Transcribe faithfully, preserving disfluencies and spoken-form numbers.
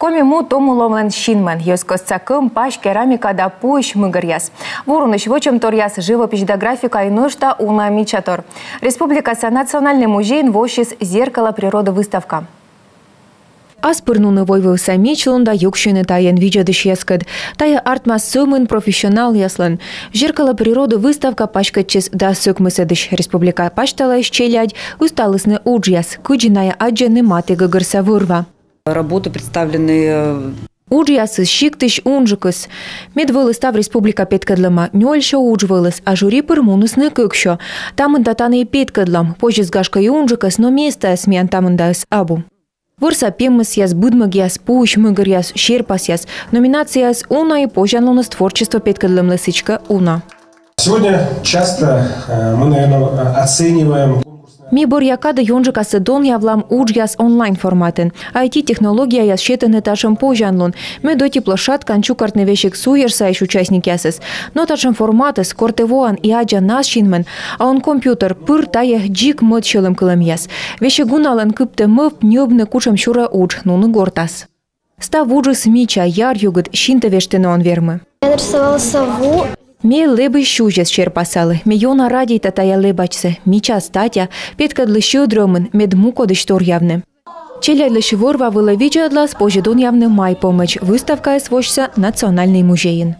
Коми му том уловлӧн синмӧн. Йӧзкостса кӧм, пась, керамика да пуысь мыгӧръяс. Вурунысь вӧчӧмторъяс, живопись да графика и нӧшта уна мичатор. Республикаса национальнӧй музейын воссис «Зеркало природы» выставка. Ас пыр нуны войвывса мичлун да юксьыны таен видзӧдысьяскӧд. Тайӧ артмас сӧмын профессионалъяслӧн. «Зеркало природы» выставка паськӧдчис дас ӧкмысӧдысь. Республика пасьталаысь челядь ысталісны уджъяс, кыдзи найӧ аддзӧны матігӧгӧрса вӧр-ва. Работы представлены. Уджъясыс сиктысь унджыкыс. Медвылӧ став республика петкӧдлӧма нёльсё удж вылыс, а жюри пыр мунісны кыксё. Та мында тані и петкӧдлам. Позис, гашкӧ, и унджыкӧс, но местаыс миян та мындаыс абу. Вӧрса пемӧсъяс, быдмӧгъяс, пуысь мыгӧръяс, серпасъяс. Номинацияыс уна и позянлуныс творчество петкӧдлӧмлы сідзкӧ уна. Сегодня часто э, мы, наверное, оцениваем. Ми бӧръя кадӧ ёнджыкасӧ донъявлам уджъяс онлайн форматын. Айти технологияяс сетӧны татшӧм позянлун. Мед ӧти площадкаын чукӧртны весиг суйӧрсайысь участникъясӧс. Но татшӧм форматыс, кор тэ воан и аддзан ас синмӧн, а он компьютер пыр, тайӧ дзик мӧд сьӧлӧмкылӧмъяс. Весиг уналӧн кыптӧ мӧвп ньӧбны кутшӧмсюрӧ удж, нуны гортас. Став уджыс мича, яръюгыд, синтӧ вештыны он вермы. Я нарисовала сову. Ме лэбысь сюзьӧс серпасалі. Ме ёна радейта тайӧ лэбачсӧ. Мича статя, петкӧдлі сьӧд рӧмын, мед мукӧдысь торъявны. Челядьлысь вӧр-ва вылӧ видзӧдлас позьӧ донъявны май помӧдз. Выставкаыс восьса Национальнӧй музейын.